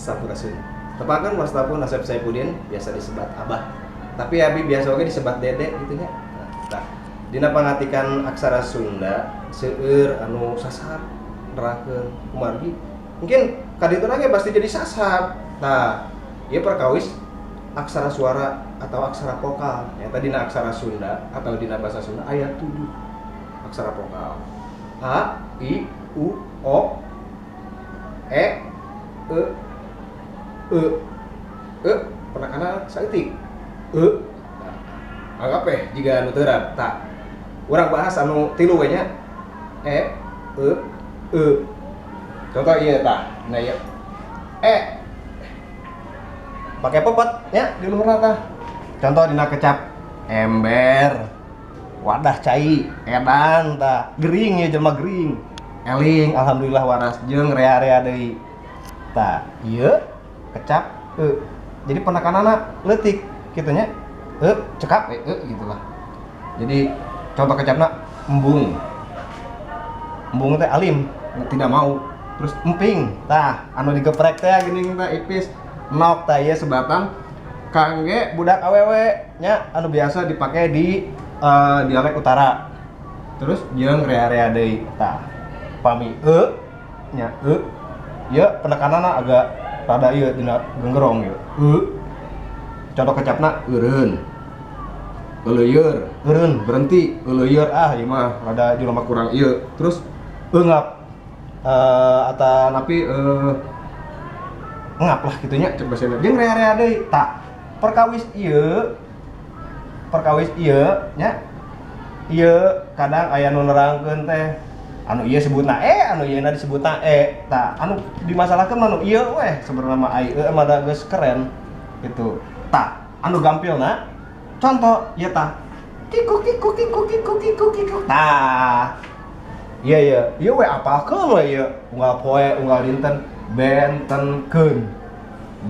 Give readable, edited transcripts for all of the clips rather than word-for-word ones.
Sampurasun. Tepangkeun, wasta pun Asep Saipudin, biasa disebat Abah. Tapi abi biasa oge disebat Dede gitu nya. Nah, dina pangatikan aksara Sunda seueur anu sasar nerangkeun kumargi. Mungkin ka ditu ge pasti jadi sasar. Nah, ieu perkawis aksara suara atau aksara vokal. Ya, dina aksara Sunda atau dina bahasa Sunda aya 7 aksara vokal. A, I, U, O, E, E, E, E, penekanan saeutik. E. Nah, anggap eh jiga anu teu terang. Tah. Urang bahas anu tilu we nya. E, E, E. Contoh ieu tah. Nah, ieu. E. Pakai pepet nya di luhurna tah. Contoh dina kecap ember, wadah cai, edan tah, gering ya jelema gering. Eling, alhamdulillah waras jeung rea-rea deui. Tah, ieu kecap e. Jadi penekananna leutik kitu nya. E, cekap e, e gitulah. Jadi contoh kecapna embung. Embung teh alim, tidak mau. Terus emping, tah anu digeprek teh geuning tah ipis. Nok tah ieu sebatan kangge budak awewe nya anu biasa dipake di dialek utara. Terus jeung rea-rea deui tah. Pami e nya e, ieu penekananna agak rada ieu dina genggerong ieu. E. Contoh kecapna eureun. Euleuyeur, eureun berhenti, euleuyeur ah ieu mah rada jelema kurang ieu. Terus eungap atanapi ngap lah kitu nya cek bahasa. Jeung rea-rea deui tah. Perkawis ieu nya ieu kadang aya nu nerangkeun teh anu ieu sebutna e, anu ieu na disebutna e. Tah, anu dimasalahkeun mah anu ieu weh sebenarnya mah ai e mah da geus keren gitu. Tah, anu gampilna contoh ieu tah. Kikuk kikuk kikuk kikuk kikuk kikuk. Tah. Iya iya, ieu we apalkeun we ieu. Unggal poe, unggal dinten bentenkeun.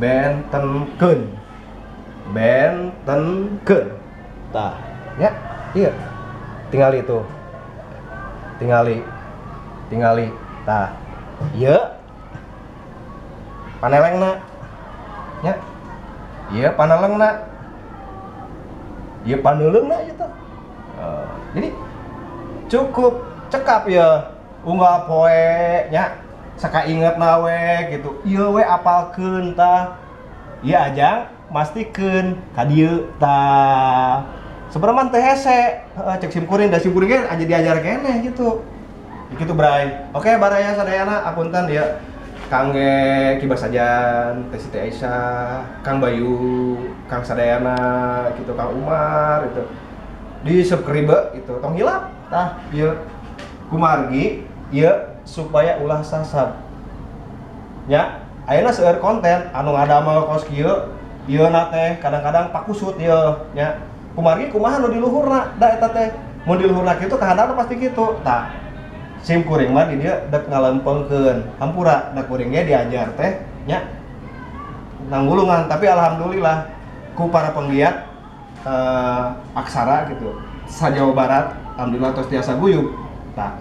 Bentenkeun. Bentenkeun. Tah, ya, iya. Tingali itu. Tingali. Tingali. Tah. Ieu panelengna. Nya. Ieu panelengna. Ieu paneuleungna ieu tah. Jadi cukup cekap ya unggal poe nya sakaingetna we gitu. Ieu we apalkeun tah. Ieu ajang mastikeun ka dieu tah. Sebenarnya mah teu hese, heeh, cek sim kuring da sim kuring ge aja diajar keneh gitu. Gitu, Bray. Oke, baraya sadayana, apunten ya. Kangge Ki Basajan, Teh Siti Aisyah, Kang Bayu, Kang Sadayana gitu, Kang Umar gitu. Di subscribe gitu, tong hilap tah ieu kumargi ieu supaya ulah sasab. Nya, ayeuna seueur konten anu ngadamel kos kieu, ieu na teh kadang-kadang pakusut ieu nya. Kumargi kumaha nu di luhurna da eta teh. Mun di luhurna kitu kahandapna pasti kitu. Tah, sim kuring mah di dieu dek ngalempengkeun. Hampura da kuring ge diajar teh nya nanggulungan, tapi alhamdulillah ku para penggiat aksara gitu sa Jawa Barat alhamdulillah tos tiasa guyub. Tah,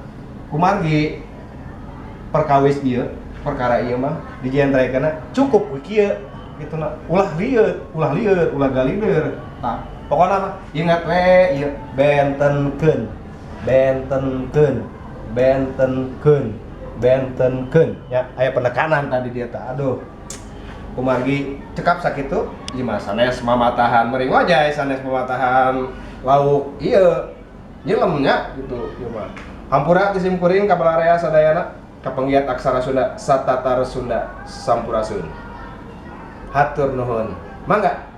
kumargi perkawis ieu perkara ieu mah dijentrekeunna cukup ku kieu gitu na, ulah lieut, ulah lieut, ulah galider. Tah, pokona mah ingat we ieu bentenkeun, bentenkeun, bentenkeun, bentenkeun ya, aya penekanan tadi dia tah. Aduh, kumargi cekap sakitu ieu mah, sanes mamatahan mering wajah, sanes mamatahan lauk ieu nyilem nya gitu. Ieu mah hampura ti sim kuring ka balarea sadayana, ka penggiat aksara Sunda satatar Sunda. Sampurasun, hatur nuhun, mangga.